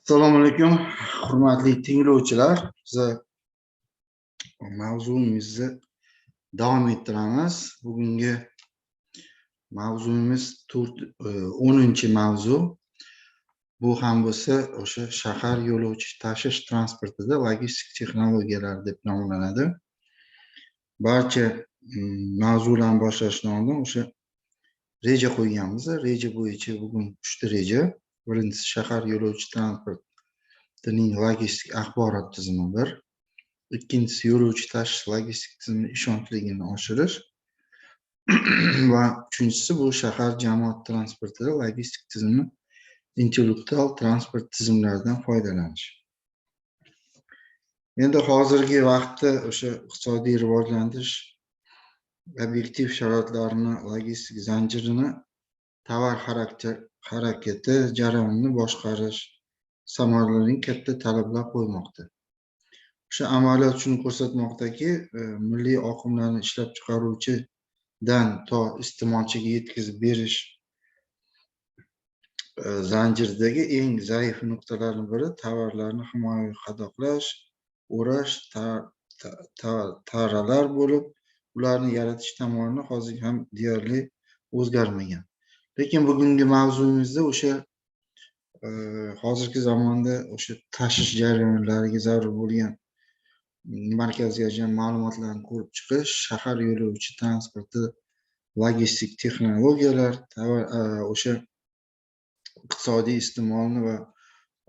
Assalomu alaykum, hurmatli tinglovchilar. Biz mavzumizni davom ettiramiz. Bugungi mavzumiz to'rt 10-mavzu. Bu ham bo'lsa o'sha shahar yo'lovchi tashish transportida logistik texnologiyalar deb nomlanadi. Barcha mavzularni boshlashdan oldin o'sha reja qo'yganmiz. Reja bo'yicha bugun uchta reja. Birinchisi, shahar yo'lovchi transportining logistik axborot tizimi bir. Ikkinchisi, yo'lovchi tashish logistik tizimi ishonchligini oshirish va uchinchisi, bu shahar jamoat transportida logistik tizimni intellektual transport tizimlaridan foydalanish. Endi hozirgi vaqtda o'sha iqtisodiy rivojlanish obyektiv sharoitlarini, logistik zanjirini, tovar harakati jarayonini boshqarish samaraliligiga katta talablar qo'ymoqda. O'sha amaliyot shuni ko'rsatmoqdaki, milliy oqimlarni ishlab chiqaruvchidan to iste'molchiga yetkazib berish zanjiridagi eng zaif nuqtalarning biri tovarlarni himoyaviy qadoqlash, o'rash taralar bo'lib, ularni yaratish tomoni hozir ham deyarli o'zgarmagan. Lekin bugungi mavzumizda o'sha hozirgi zamonda o'sha tashish jarayonlariga zarur bo'lgan markazga ma'lumotlarni ko'rib chiqish, shahar yo'lovchi transporti logistik texnologiyalar, tovar o'sha iqtisodiy iste'molni va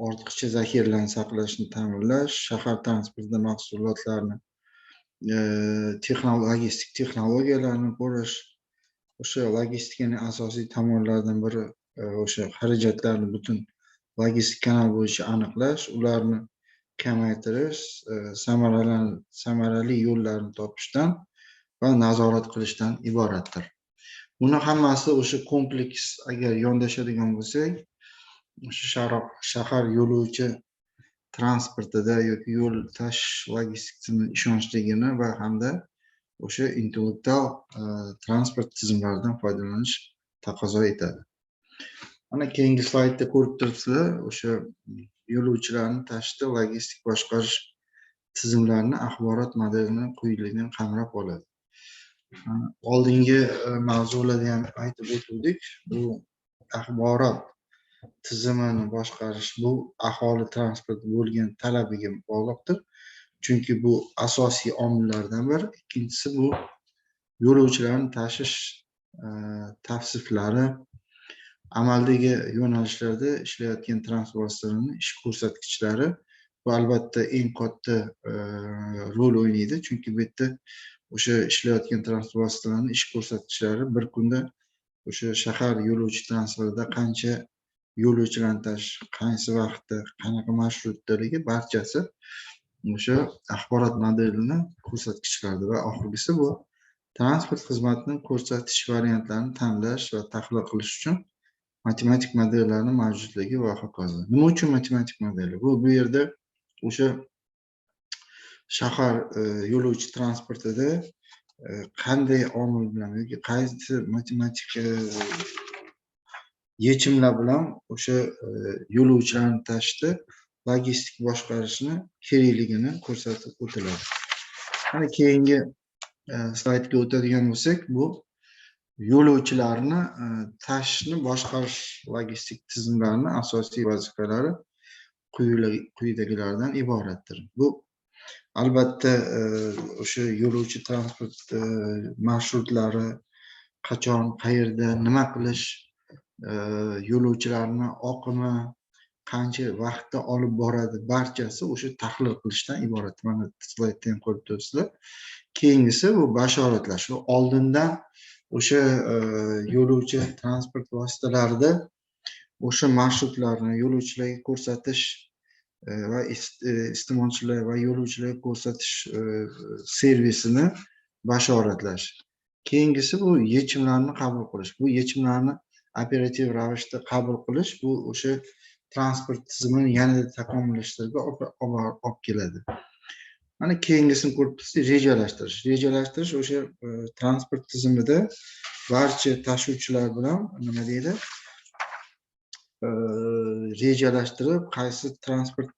ortiqcha zaxiralarni saqlashni ta'minlash, shahar transportida mahsulotlarni logistik texnologiyalarni ko'rish, o'sha logistikaning asosiy tomonlaridan biri o'sha xarajatlarni butun logistik kanal bo'yicha aniqlash, ularni kamaytirish, samarali yo'llarni topishdan va nazorat qilishdan iboratdir. Buni hammasi o'sha kompleks agar yondashadigan bo'lsak, o'sha shahar yo'lovchi transportida yoki yo'l tashish logistik tizimi ishonchligini va hamda o'sha intellektual transport tizimlaridan foydalanish taqozo etadi. Mana keyingi slaydda ko'rib turibsizlar, o'sha yo'lovchilarni tashishda logistik boshqarish tizimlarini axborot modelini quyidagidan qamrab oladi. Oldingi mavzularda ham aytib o'tgandik, bu axborot tizimini boshqarish bu aholi transporti bo'lgan talabiga bog'liqdir. Chunki bu asosiy omillardan biri. Ikkinchisi, bu yo'lovchilarni tashish tavsiflari, amaldagi yo'nalishlarda ishlayotgan transport vositalarining ish ko'rsatkichlari, bu albatta eng katta rol o'ynaydi. Chunki bu yerda o'sha ishlayotgan transport vositalarining ish ko'rsatkichlari, bir kunda o'sha shahar yo'lovchi transportida qancha yo'lovchilarni tashish, qaysi vaqtda, qanaqa marshrutdaligi, barchasi o'sha axborot modelini ko'rsatkichlari. Va oxirgisi, bu transport xizmatini ko'rsatish variantlarini tanlash va tahlil qilish uchun matematik modellarni mavjudligi va hokazo. Nima uchun matematik modeli? Bu yerda o'sha shahar yo'lovchi transportida qanday omil bilan yoki qaysi matematik yechimlar bilan o'sha yo'lovchilarni tashishda logistik boshqarishni kerakligini ko'rsatib o'tiladi. Mana keyingi slaydga o'tadigan bo'lsak, bu yo'lovchilarni tashishni boshqarish logistik tizimlarini asosiy vazifalari quyidagilardan iboratdir. Bu albatta o'sha yo'lovchi transport marshrutlari, qachon, qayerda, nima qilish, yo'lovchilarni oqimi qancha vaqtda olib boradi, barchasi o'sha tahlil qilishdan iborat. Mana slaydda ham ko'rib turibsizlar. Keyingisi, bu bashoratlash. Bu oldindan o'sha yo'lovchi transport vositalarida o'sha marshrutlarni yo'lovchilarga ko'rsatish va iste'molchilar va yo'lovchilarga ko'rsatish servisini bashoratlash. Keyingisi, bu yechimlarni qabul qilish. Bu yechimlarni operativ ravishda qabul qilish, bu o'sha transport tizimini yanada takomillashtirishga olib keladi. Mana keyingisini ko'rib turibsiz, rejalashtirish. Rejalashtirish o'sha transport tizimida barcha tashuvchilar bilan, nima deydi, rejalashtirib, qaysi transport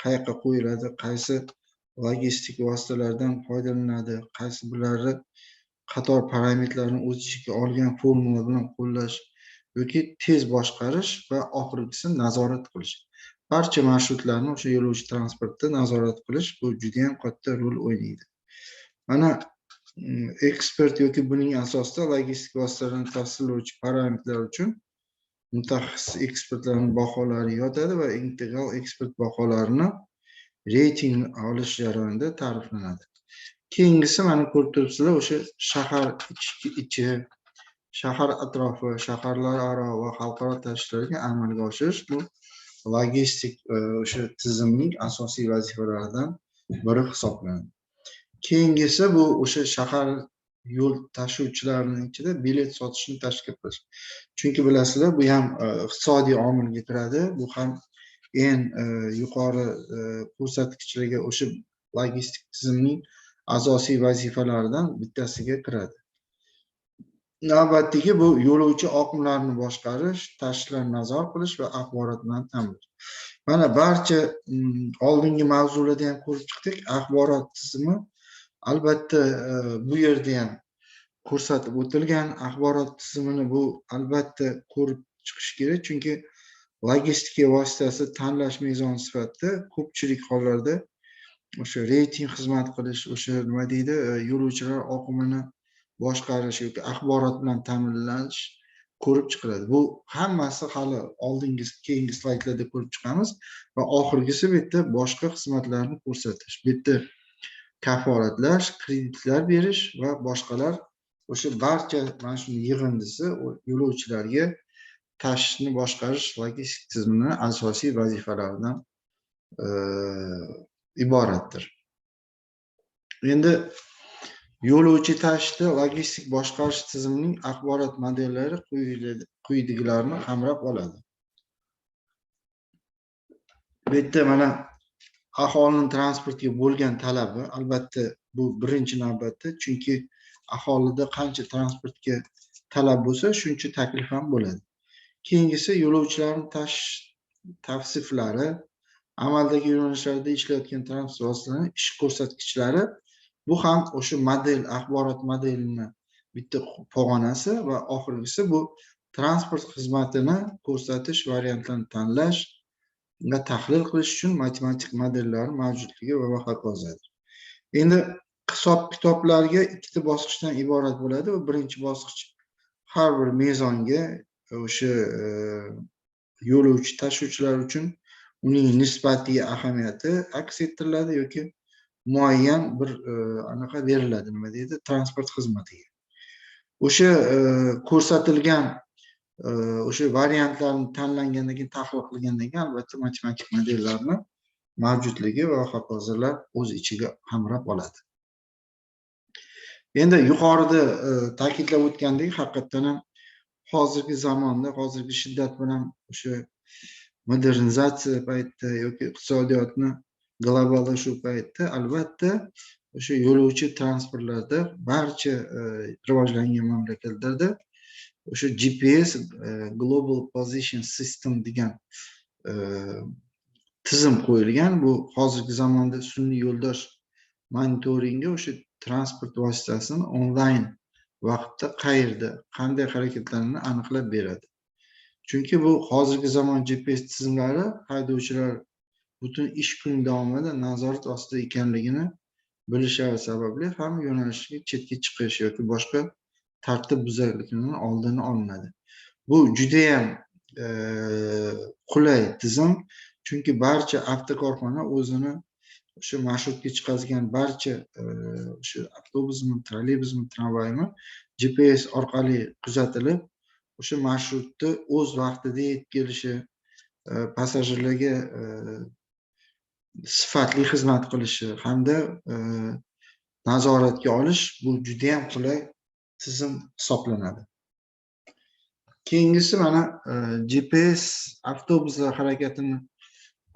qayoqqa qo'yiladi, qaysi logistik vositalardan foydalanadi, qaysi birlari qator parametrlarni o'z ichiga olgan formula bilan qo'llash yoki tez boshqarish va oxirgisi nazorat qilish. Barcha marshrutlarni o'sha yo'lovchi transportida nazorat qilish, bu juda ham katta rol o'ynaydi. Mana ekspert yoki buning asosida logistik vositalarni tavsiflovchi parametrlar uchun mutaxassis ekspertlarning baholari yotadi va integral ekspert baholarini reyting olish jarayonida ta'riflanadi. Keyingisi, mana ko'rib turibsizlar, o'sha shahar ichi, shahar atrofi, shaharlararo va xalqaro tashishlarga amalga oshirish, bu logistik o'sha tizimning asosiy vazifalaridan biri hisoblanadi. Keyingisi, bu o'sha shahar yo'l tashuvchilarining ichida bilet sotishni tashkil qilish. Chunki bilasizlar, bu ham iqtisodiy omilga kiradi, bu ham eng yuqori ko'rsatkichlarga, o'sha logistik tizimning asosiy vazifalaridan bittasiga kiradi. Navbatdagi, bu yo'lovchi oqimlarini boshqarish, tashishlarni nazorat qilish va axborot bilan ta'minlash. Mana barcha oldingi mavzularda ham ko'rib chiqdik. Axborot tizimi albatta bu yerda ham ko'rsatib o'tilgan. Axborot tizimini bu albatta ko'rib chiqish kerak, chunki logistika vositasi tanlash mezoni sifatida ko'pchilik hollarda o'sha reyting xizmat qilish, o'sha nima deydi, yo'lovchilar oqimini boshqarish yoki axborot bilan ta'minlash ko'rib chiqiladi. Bu hammasi hali oldingi, keyingi slaydlarda ko'rib chiqamiz. Va oxirgisi, bu yerda boshqa xizmatlarni ko'rsatish, bu yerda kafolatlash, kreditlar berish va boshqalar, o'sha barcha mana shuni yig'indisi yo'lovchilarga tashishni boshqarish logistik tizimini asosiy vazifalaridan iboratdir. Endi yo'lovchi tashishda logistik boshqarish tizimining axborot modellari quyidagilarni qamrab oladi. Bu yerda mana aholini transportga bo'lgan talabi, albatta bu birinchi navbatda, chunki aholida qancha transportga talab bo'lsa, shuncha taklif ham bo'ladi. Keyingisi, yo'lovchilarni tashish tavsiflari, amaldagi yo'nalishlarda ishlayotgan transport vositalarining ish ko'rsatkichlari, bu ham o'sha model, axborot modelini bitta pog'onasi. Va oxirgisi, bu transport xizmatini ko'rsatish variantlarini tanlash va tahlil qilish uchun matematik modellar mavjudligi va hokazodir. Endi hisob kitoblarga ikkita bosqichdan iborat bo'ladi. Bu birinchi bosqich har bir mezonga o'sha yo'lovchi tashuvchilar uchun uning nisbatiy ahamiyati aks ettiriladi yoki muayyan bir anaqa beriladi, nima deydi, transport xizmatiga. O'sha ko'rsatilgan o'sha variantlarni tanlangandan keyin, tahlil qilgandan keyin, albatta matematik modellarni mavjudligi va hokazolar o'z ichiga qamrab oladi. Endi yuqorida ta'kidlab o'tgandek, haqiqatdan ham hozirgi zamonda, hozirgi shiddat bilan o'sha modernizatsiya paytida yoki iqtisodiyotni globallashuv paytida, albatta o'sha yo'lovchi transportlarda barcha rivojlangan mamlakatlarda o'sha GPS, Global Position System degan tizim qo'yilgan. Bu hozirgi zamonda sun'iy yo'ldosh monitoringi o'sha transport vositasini onlayn vaqtda qayerda, qanday harakatlanishini aniqlab beradi. Chunki bu hozirgi zamon GPS tizimlari haydovchilar butun ish kuni davomida nazorat ostida ekanligini bilishlari sababli ham yo'nalishga chetga chiqish yoki boshqa tartib buzarliklarni oldini olinadi. Bu judayam qulay tizim, chunki barcha avtokorxona o'zini o'sha marshrutga chiqadigan barcha o'sha avtobusmi, trolleybusmi, tramvaymi GPS orqali kuzatilib, o'sha marshrutni o'z vaqtida yetib kelishi, passajirlarga sifatli xizmat qilishi hamda nazoratga olish, bu judayam qulay tizim hisoblanadi. Keyingisi, mana GPS avtobuslar harakatini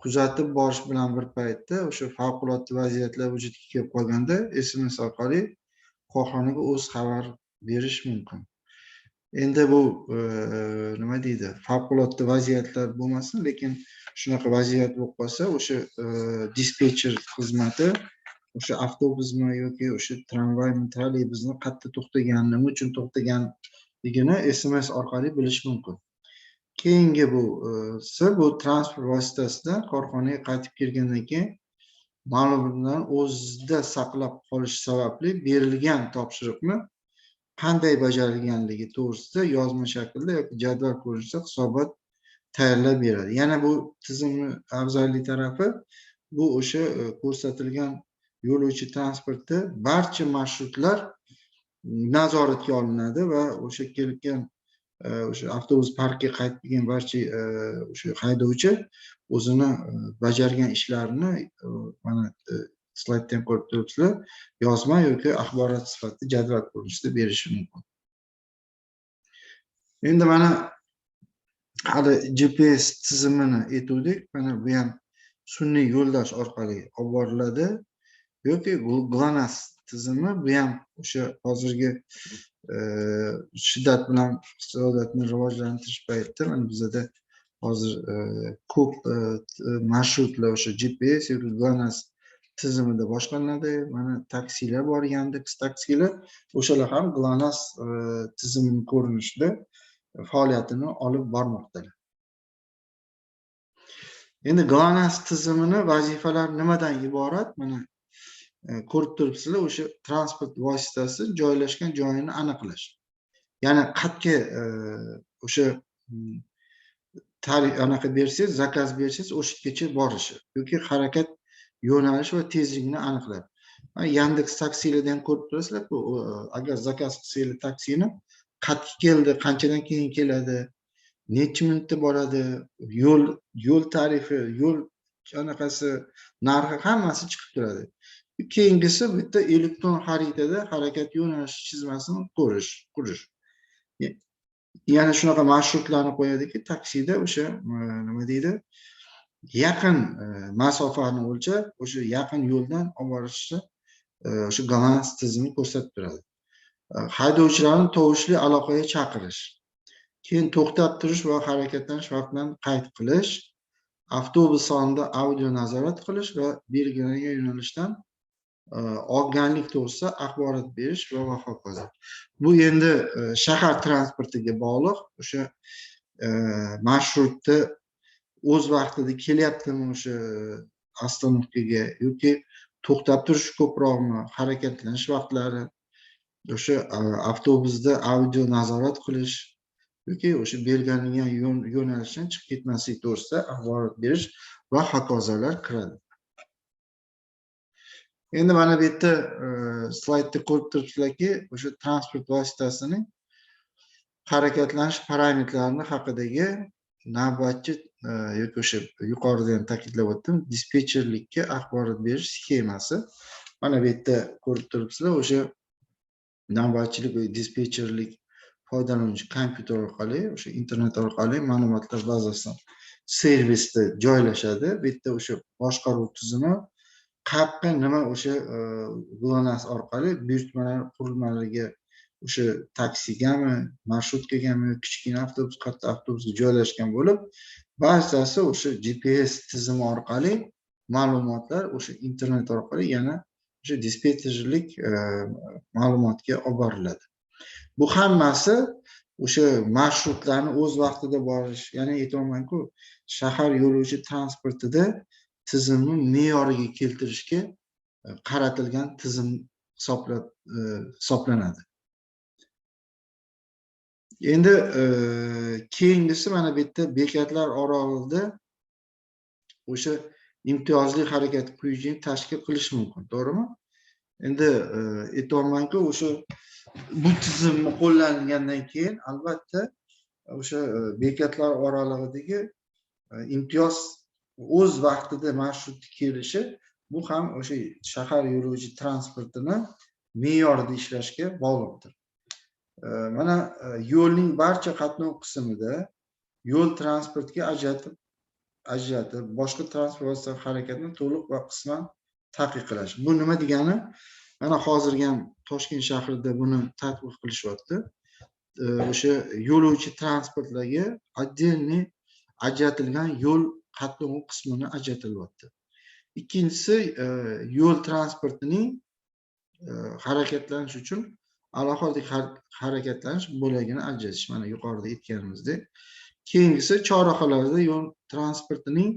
kuzatib borish bilan bir paytda o'sha favqulodda vaziyatlar vujudga kelib qolganda SMS orqali korxonaga o'z xabar berish mumkin. Endi bu nima deydi, favqulodda vaziyatlar bo'lmasin, lekin shunaqa vaziyat bo'lib qolsa, o'sha dispetcher xizmati o'sha avtobusmi yoki o'sha tramvaymi, trolleybusni qayerda to'xtaganini, nima uchun to'xtaganligini SMS orqali bilish mumkin. Keyingi bu bu transport vositasida korxonaga qaytib kelgandan keyin ma'lumotlarni o'zida saqlab qolish sababli berilgan topshiriqni qanday bajarilganligi to'g'risida yozma shaklda yoki jadval ko'rinishida hisobot tayyorlab beradi. Yana bu tizimni afzalli tarafi bu o'sha ko'rsatilgan yo'lovchi transporti barcha marshrutlar nazoratga olinadi va o'sha kelgan o'sha avtobus parkiga qaytib kelgan barcha o'sha haydovchi o'zini bajargan ishlarini, mana slaydda ham ko'rib turibsizlar, yozma yoki axborot sifatida jadval ko'rinishida berishi mumkin. Endi mana hali GPS tizimini aytuvdik. Mana bu ham sun'iy yo'ldosh orqali olib boriladi yoki GLONASS tizimi, bu ham o'sha hozirgi shiddat bilan iqtisodiyotni rivojlantirish paytida mana bizada hozir ko'p marshrutlar o'sha GPS yoki GLONASS tizimida boshqariladi. Mana taksilar bor, Yandex taksilar, o'shalar ham GLONASS tizimini ko'rinishida faoliyatini olib bormoqdalar. Endi GLONASS tizimini vazifalari nimadan iborat? Mana ko'rib turibsizlar, o'sha transport vositasi joylashgan joyini aniqlash. Ya'ni qayerga o'sha tarif anaqa bersangiz, заказ bersangiz, o'sha yergacha borishi yoki harakat yo'nalishi va tezligini aniqlab. Yandex taksilarda ham ko'rib turasizlar-ku, agar заказ qilsanglar taksini, qayerga keldi, qanchadan keyin keladi, necha minutda boradi, yo'l tarifi, yo'l anaqasi, narxi, hammasi chiqib turadi. Keyingisi bitta elektron xaritada harakat yo'nalishi chizmasini ko'rish, qurish. Yana shunaqa marshrutlarni qo'yadiki, taksida o'sha nima deydi, yaqin masofani o'lchab, o'sha yaqin yo'ldan olib borishni o'sha GLONASS tizimi ko'rsatib turadi. Haydovchilarni tovushli aloqaga chaqirish, keyin to'xtab turish va harakatlanish vaqtlarini qayd qilish, avtobus sonida audio nazorat qilish va belgilangan yo'nalishdan olganlik to'g'risida axborot berish va hokazo. Bu endi shahar transportiga bog'liq, o'sha marshrutda o'z vaqtida kelyaptimi o'sha остановка ga yoki to'xtab turish ko'proqmi, harakatlanish vaqtlari, o'sha avtobusda audio nazorat qilish yoki o'sha belgilangan yo'nalishdan chiqib ketmaslik to'g'risida axborot berish va hokazolar kiradi. Endi mana bu yerda slaydda ko'rib turibsizlarki, o'sha transport vositasining harakatlanish parametlarini haqidagi navbatchi yoki o'sha yuqorida ham ta'kidlab o'tdim, dispetcherlikka axborot berish sxemasi. Mana bu yerda ko'rib turibsizlar, o'sha navbatchilik va dispetcherlik foydalanuvchi kompyuter orqali, o'sha internet orqali ma'lumotlar bazasi servisda joylashadi. Bu yerda o'sha boshqaruv tizimi qayerga nima o'sha GLONASS orqali buyurtmalar qurilmalariga, o'sha taksigami, marshrutkagami, kichkina avtobus, katta avtobusga joylashgan bo'lib, barchasi o'sha GPS tizimi orqali ma'lumotlar o'sha internet orqali yana o'sha dispetcherlik ma'lumotga olib boriladi. Bu hammasi o'sha marshrutlarni o'z vaqtida borish, ya'ni aytyapmanku, shahar yo'lovchi transportida tizimni me'yoriga keltirishga qaratilgan tizim hisoblanadi. Endi keyingisi mana bu yerda bekatlar oralig'ida o'sha imtiyozli harakat quyishini tashkil qilish mumkin, to'g'rimi? Endi aytyapmanku, o'sha bu tizimni qo'llangandan keyin albatta o'sha bekatlar oralig'idagi imtiyoz o'z vaqtida marshrut kelishi, bu ham o'sha shahar yo'lovchi transportini me'yorida ishlashga bog'liqdir. Mana yo'lning barcha qatnov qismida yo'l transportga ajratib boshqa transport vositalari harakatini to'liq va qisman taqiqlash. Bu nima degani? Mana hozirgi ham Toshkent shahrida buni tatbiq qilishyapti. O'sha yo'lovchi transportlarga отдельный ajratilgan yo'l qatnovi qismini ajratilyapti. Ikkinchisi, yo'l transportining harakatlanish uchun alohida harakatlanish bo'lagini ajratish, mana yuqorida aytganimizdek. Keyingisi, chorrahalarda yo'l transportining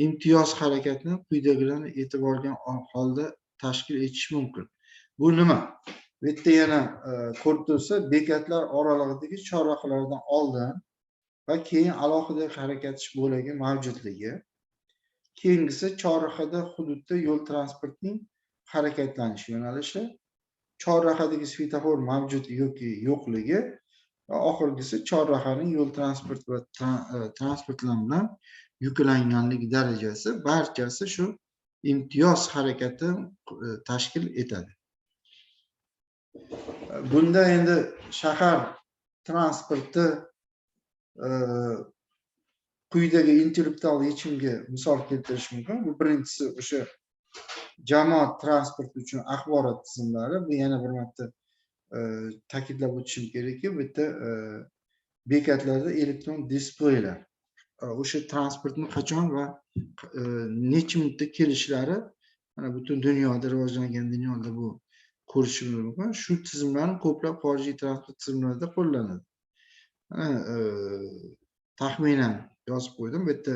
imtiyoz harakatini quyidagilarni e'tiborga holda tashkil etish mumkin. Bu nima? Bu yerda yana ko'rib tursa, bekatlar oralig'idagi chorrahalardan oldin va keyin alohida harakatlanish bo'lagi mavjudligi. Keyingisi, chorrahada hududda yo'l transportining harakatlanish yo'nalishi, chorrahadagi svetofor mavjud yoki yo'qligi va oxirgisi, chorrahaning yo'l transport va transportlar bilan yuklanganlik darajasi, barchasi shu imtiyoz harakati tashkil etadi. Bunda endi shahar transporti quyidagi intellektual yechimga misol keltirish mumkin. Bu birinchisi, o'sha jamoat transporti uchun axborot tizimlari. Bu yana bir marta ta'kidlab o'tishim kerakki, bu yerda bekatlarda elektron displeylar, o'sha transportni qachon va necha minutda kelishlari, mana butun dunyoda, rivojlangan dunyoda bu ko'rishimiz mumkin. Shu tizimlarni ko'plab xorijiy transport tizimlarida qo'llanadi. Mana taxminan yozib qo'ydim. Bu yerda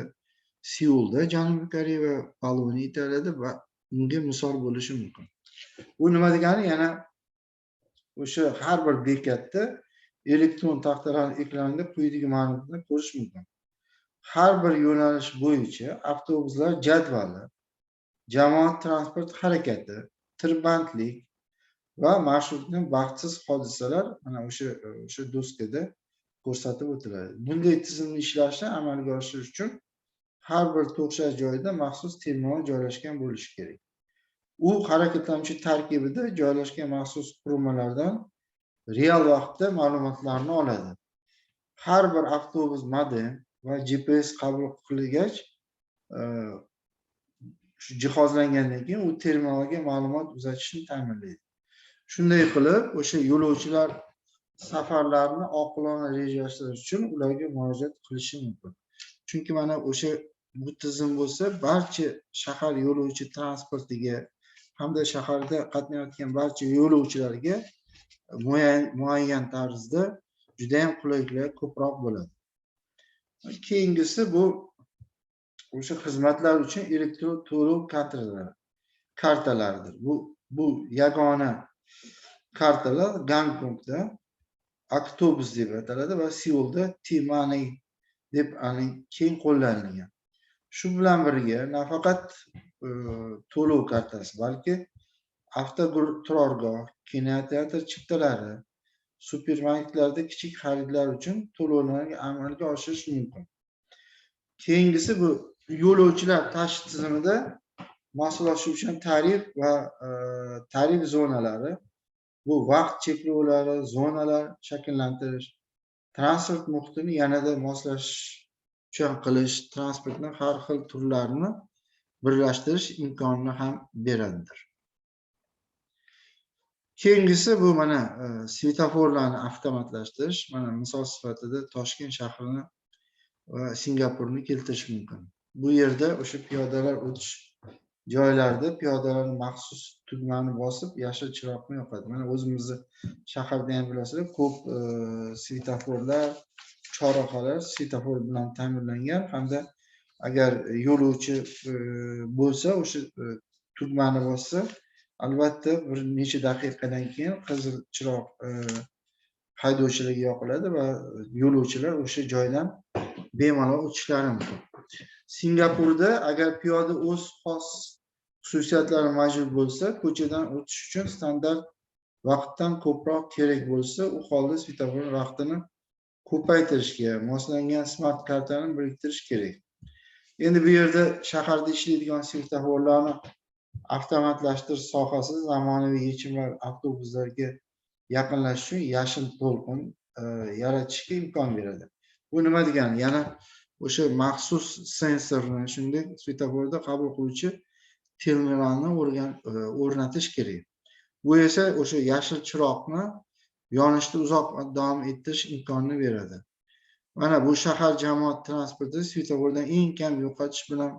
Seulda, Janubiy Koreya va Boloniya, Italiyada va unga misol bo'lishi mumkin. Bu nima degani? Yana o'sha har bir bekatda elektron taxtalar ekranida quyidagi ma'lumotni ko'rish mumkin: har bir yo'nalish bo'yicha avtobuslar jadvali, jamoat transport harakati, tirbandlik va marshrutni baxtsiz hodisalar mana o'sha doskada ko'rsatib o'tiladi. Bunday tizimni ishlashni amalga oshirish uchun har bir to'xtash joyida maxsus terminal joylashgan bo'lishi kerak. U harakatlanuvchi tarkibida joylashgan maxsus qurilmalardan real vaqtda ma'lumotlarni oladi. Har bir avtobus modem va GPS qabul qilgach, shu jihozlangandan keyin u terminalga ma'lumot uzatishni ta'minlaydi. Shunday qilib, o'sha yo'lovchilar safarlarni oqilona rejalashtirish uchun ularga murojaat qilishi mumkin. Chunki mana o'sha bu tizim bo'lsa, barcha shahar yo'lovchi transportiga hamda shaharda qatnayotgan barcha yo'lovchilarga muayyan tarzda judayam qulayliklar ko'proq bo'ladi. Keyingisi, bu o'sha xizmatlar uchun elektron to'lov kartalaridir. Bu yagona kartalar Gonkongda Octopus deb ataladi va Seulda T-Money deb keng qo'llanilgan. Shu bilan birga nafaqat to'lov kartasi, balki avtoturargoh, kinoteatr chiptalari, supermarketlarda kichik xaridlar uchun to'lovlarni amalga oshirish mumkin. Keyingisi, bu yo'lovchilar tashish tizimida moslashuvchan tarif va tarif zonalari. Bu vaqt cheklovlari, zonalar shakllantirish, transport muhitini yanada moslashuvchan qilish, transportni har xil turlarini birlashtirish imkonini ham beradidir. Keyingisi, bu mana svetoforlarni avtomatlashtirish. Mana misol sifatida Toshkent shahrini va Singapurni keltirish mumkin. Bu yerda o'sha piyodalar o'tish joylarida piyodalar maxsus tugmani bosib, yashil chiroqni yoqadi. Mana o'zimizni shaharda ham bilasizlar, ko'p svetoforlar, chorrahalar svetofor bilan ta'minlangan hamda agar yo'lovchi bo'lsa, o'sha tugmani bossa, albatta bir necha daqiqadan keyin qizil chiroq haydovchilarga yoqiladi va yo'lovchilar o'sha joydan bemalol o'tishlari mumkin. Singapurda agar piyoda o'z xos xususiyatlari mavjud bo'lsa, ko'chadan o'tish uchun standart vaqtdan ko'proq kerak bo'lsa, u holda svetofor vaqtini ko'paytirishga moslangan smart kartani biriktirish kerak. Endi bu yerda shaharda ishlaydigan svetoforlarni avtomatlashtirish sohasida zamonaviy yechimlar avtobuslarga yaqinlashish uchun yashil to'lqin yaratishga imkon beradi. Bu nima degani? Yana o'sha maxsus sensorni, shuningdek svetoforda qabul qiluvchi terminalni o'rnatish kerak. Bu esa o'sha yashil chiroqni Yonishni uzoq davom ettirish imkonini beradi. Mana bu shahar jamoat transportida svetofordan eng kam yo'qotish bilan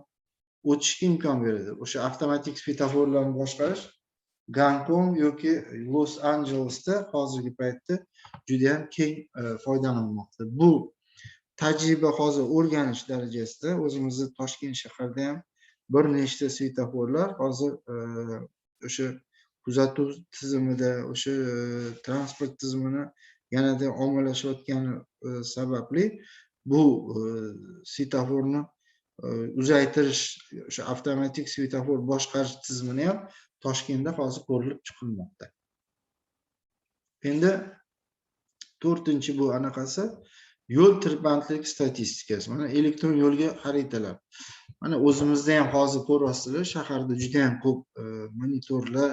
o'tishga imkon beradi. O'sha avtomatik svetoforlarni boshqarish Gonkong yoki Los Anjelesda hozirgi paytda juda ham keng foydalanilmoqda. Bu tajriba hozir o'rganish darajasida. O'zimizni Toshkent shahrida ham bir nechta svetoforlar hozir o'sha kuzatuv tizimida, o'sha transport tizimini yanada ommalashayotgani sababli bu svetoforni uzaytirish, o'sha avtomatik svetofor boshqarish tizimini ham Toshkentda hozir ko'rilib chiqilmoqda. Endi to'rtinchi bu anaqasi yo'l tirbandlik statistikasi. Mana elektron yo'lga xaritalar. Mana o'zimizda ham hozir ko'ryapsizlar, shaharda juda ham ko'p monitorlar,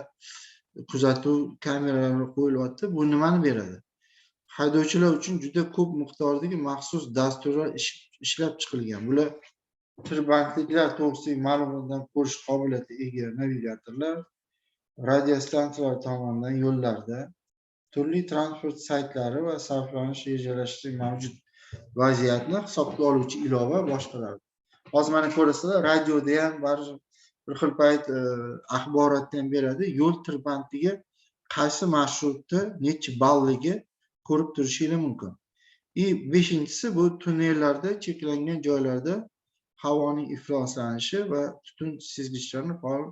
kuzatuv kameralari qo'yilyapti. Bu nimani beradi? Haydovchilar uchun juda ko'p miqdordagi maxsus dasturlar ishlab chiqilgan. Bular tirbandliklar to'g'risidagi ma'lumotdan ko'rish qobiliyatiga ega navigatorlar, radiostansiyalar tomonidan yo'llarda turli transport saytlari va sarflanish rejalashtirish mavjud vaziyatni hisobga oluvchi ilova, boshqalar. Hozir mana ko'rasizlar, radioda ham ba'zi bir xil payt axborotni ham beradi. Yo'l tirbandligi qaysi marshrutda nechi balligi ko'rib turishinglar mumkin. И beshinchisi bu tunnellarda, cheklangan joylarda havoning ifloslanishi va tutun sezgichlarini faol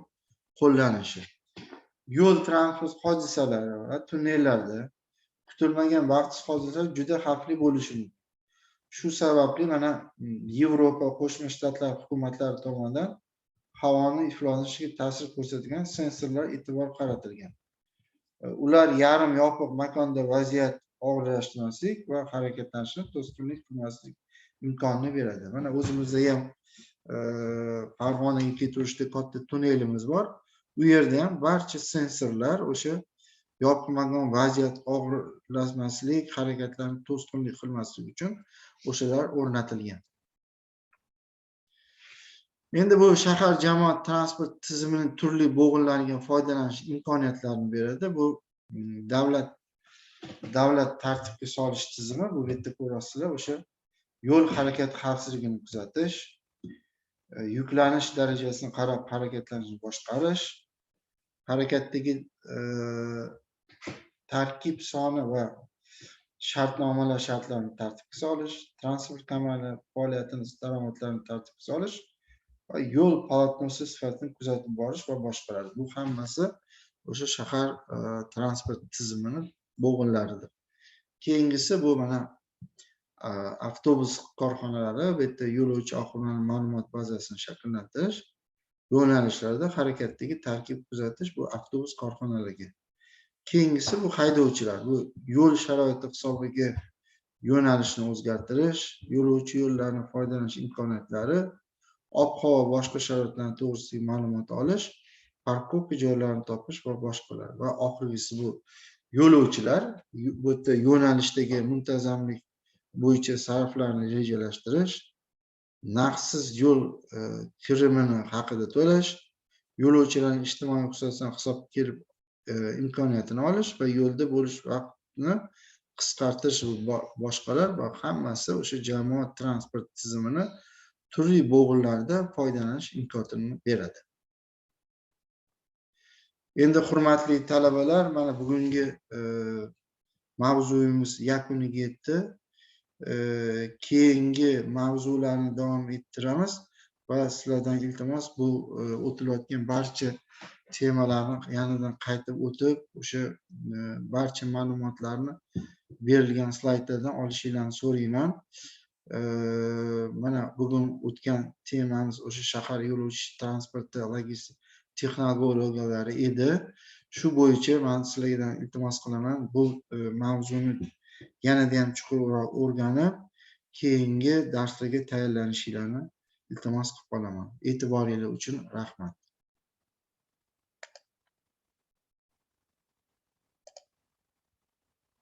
qo'llanishi. Yo'l transport hodisalari va tunnellarda kutilmagan baxtsiz hodisalar juda xavfli bo'lishi mumkin. Shu sababli mana Yevropa, Qo'shma Shtatlar hukumatlari tomonidan havoni ifloslanishiga ta'sir ko'rsatadigan sensorlar e'tibor qaratilgan. Ular yarim yopiq makonda vaziyat og'irlashtirmaslik va harakatlanishni to'sqinlik qilmaslik imkonini beradi. Mana o'zimizda ham Farg'onaga keturishda katta tunnelimiz bor. U yerda ham barcha sensorlar o'sha yopiq makon vaziyat og'irlashmaslik, harakatlarni to'sqinlik qilmaslik uchun o'shalar o'rnatilgan. Endi bu shahar jamoat transport tizimining turli bo'g'inlariga foydalanish imkoniyatlarini beradi. Bu davlat tartibga solish tizimi. Bu yerda ko'rasizlar, o'sha yo'l harakati xavfsizligini kuzatish, yuklanish darajasini qarab harakatlanishni boshqarish, harakatdagi tarkib soni va shartnomalar shartlarini tartibga solish, transport kompaniyalar faoliyatini daromadlarini tartibga solish va yo'l polotnosi sifatini kuzatib borish va boshqalar. Bu hammasi o'sha shahar transport tizimini bo'g'inlaridir. Keyingisi bu mana avtobus korxonalari, bu yerda yo'lovchi oqimini ma'lumot bazasini shakllantirish, yo'nalishlarda harakatdagi tarkib kuzatish, bu avtobus korxonalariga. Keyingisi bu haydovchilar, bu yo'l sharoiti hisobiga yo'nalishni o'zgartirish, yo'lovchi yo'llarini foydalanish imkoniyatlari, ob-havo boshqa sharoitlarni to'g'risidagi ma'lumot olish, парковка joylarini topish va boshqalar. Va oxirgisi bu yo'lovchilar, bu yerda yo'nalishdagi muntazamlik bo'yicha sarflarni rejalashtirish, naqdsiz yo'l kirimini haqida to'lash, yo'lovchilarning ijtimoiy xususiyatini hisobga kelib imkoniyatini olish va yo'lda bo'lish vaqtini qisqartirish va boshqalar va hammasi o'sha jamoat transport tizimini turli bo'g'inlarda foydalanish imkoniyatini beradi. Endi hurmatli talabalar, mana bugungi mavzuyimiz yakuniga yetdi. Keyingi mavzularni davom ettiramiz va sizlardan iltimos, bu o'tilayotgan barcha temalarni yanadan qaytib o'tib, o'sha barcha ma'lumotlarni berilgan slaydlardan olishinglarni so'rayman. Mana bugun o'tgan temamiz o'sha shahar yo'lovchi transporti logistik texnologiyalari edi. Shu bo'yicha man sizlardan iltimos qilaman, bu mavzuni yanada ham chuqurroq o'rganib, keyingi darslarga tayyorlanishinglarni iltimos qilib qolaman. E'tiboringlar uchun rahmat.